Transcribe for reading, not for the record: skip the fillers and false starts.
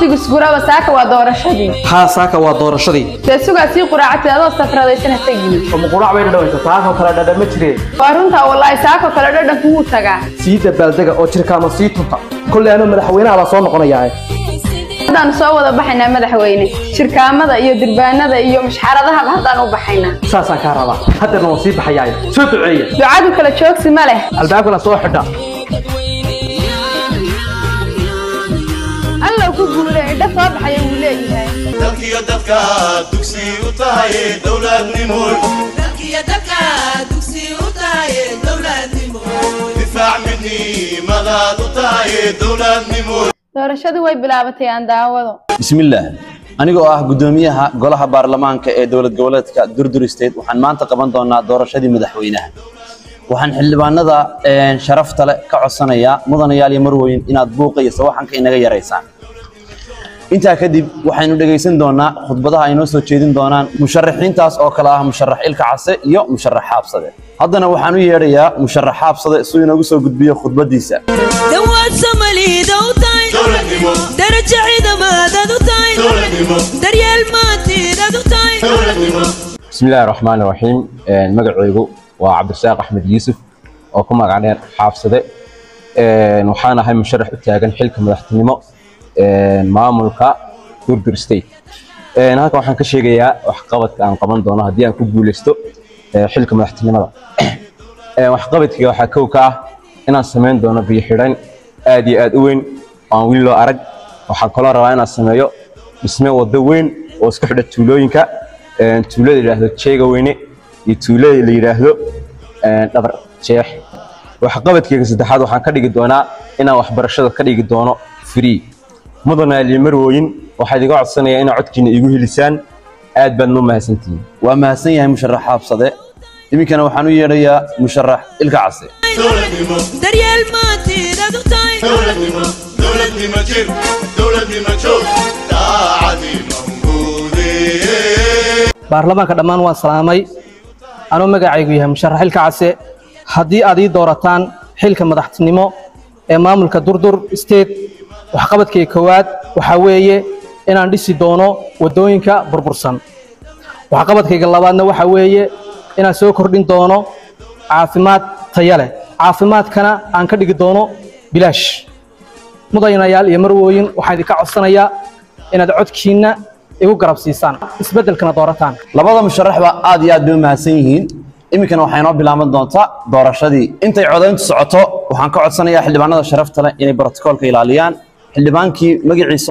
Waqtigu isguraba, saaka waa doorashadii. Haa, saaka waa doorashadii. Dee sugaa sii quraacatay, adoo safradaysana tegin. Oo quraac bay dhadhamaysa, saakoo kale dhadhama jireen. Waa runtaa wallaahi, saakoo kale dhadhanku wuu tagaa. Sii dabaaldega oo jirkaama sii tunta. Kolley anuu madaxweynaha baa soo noqonayaa. Haddaanu soo wada baxaynaa madaxweyne, jirkaamada iyo durbaanada iyo mashxaradahaba haddaan u baxaynaa. Saasaan kaa rabaa. Haddeerna waan sii baxayaa, soo duceeya. Ducadu kala joogsi ma leh. Albaabkana soo xidha. Allow ku guule, indho soo baxaya wuu leeyahay. Dalkiyo dadka dugsi u tahay dowladnimo, difaac midnimadaad u tahay dowladnimo. Doorashadii way bilaabatay, aan daawado. Bismillaah, anigoo ah guddoomiyaha golaha baarlamaanka ee dowlad goboleedka Durdur State, waxaan maanta qaban doonaa doorashadii madaxweynaha. Waxaan xildhibaanada sharafta leh ka codsanayaa, mudanayaal iyo marweyn, inaad buuqa iyo sawaxanka inaga yaraysaan. Intaa kadib waxaynu dhegaysan doonaa khudbadaha ay noo soo jeedin doonaan musharaxiintaas oo kale ah musharax Ilka Case iyo musharax Xaabsade. Haddana waxaan u yeedhayaa musharax Xaabsade si uu inoogu soo gudbiyo khudbadiisa. Dawaad Somaliida u tahay, darajo ciidamaadaad u tahay, daryeel maantiidaad u tahay. Bismi illaahi raxmaani raxiim. Magacaygu waa Cabdirasaaq Axmed Yuusuf oo ku magac dheer Xaabsade. Waxaan ahay musharax u taagan xilka madaxtinimo maamulka Durdur State. Halkan waxaan ka sheegayaa waxqabadka aan qaban doono haddii aan ku guuleysto xilka madaxtinimada. Waxqabadkayga waxaa kow ka ah inaan samayn doono biyo xidhan aad iyo aad u weyn oo aan weli loo arag. Waxaan kaloo rabaa inaan sameeyo dhisme waddo weyn oo isku xidha tuulooyinka, tuulada la yidhaahdo Jeega Weyne iyo tuulada la yidhaahdo Dhabar Jeex. Waxqabadkayga saddexaad waxaan ka dhigi doonaa inaan waxbarashada ka dhigi doono free. Mudanayaal iyo marwooyin, waxaa idiga codsanayaa inaad codkiina iigu helisaan. Aad baad noo mahadsantihiin. Waa mahadsan yahay musharax Xaabsade. Iminkana waxaan u yeedhayaa musharax Ilka Case. Daryeel maantiidaad u tahay. Dowladnimo jir, dowladnimo joog, daacadii manguude. Baarlamaanka dhammaan waan salaamay. Anuu magacaygu yahay musharax Ilka Case, haddii aad ii doorataan xilka madaxtinimo ee maamulka Durdur State, waxqabadkayga koowaad waxaa weeye inaan dhisi doono waddooyinka burbursan. Waxqabadkayga labaadna waxaa weeye inaan soo kordhin doono caafimaad tayo leh, caafimaadkana aan ka dhigi doono bilaash. Mudanayaal iyo marwooyin, waxaan idinka codsanayaa inaad codkiinna igu garab siisaan, isbeddelkana doorataan. Labada musharaxba aad iyo aad bay u mahadsan yihiin. Iminkana waxay inoo bilaaban doontaa doorashadii. Intay codayntu socoto waxaan ka codsanayaa xildhibaanada sharafta leh inay brotokoolka ilaaliyaan. Xildhibaankii magaciisa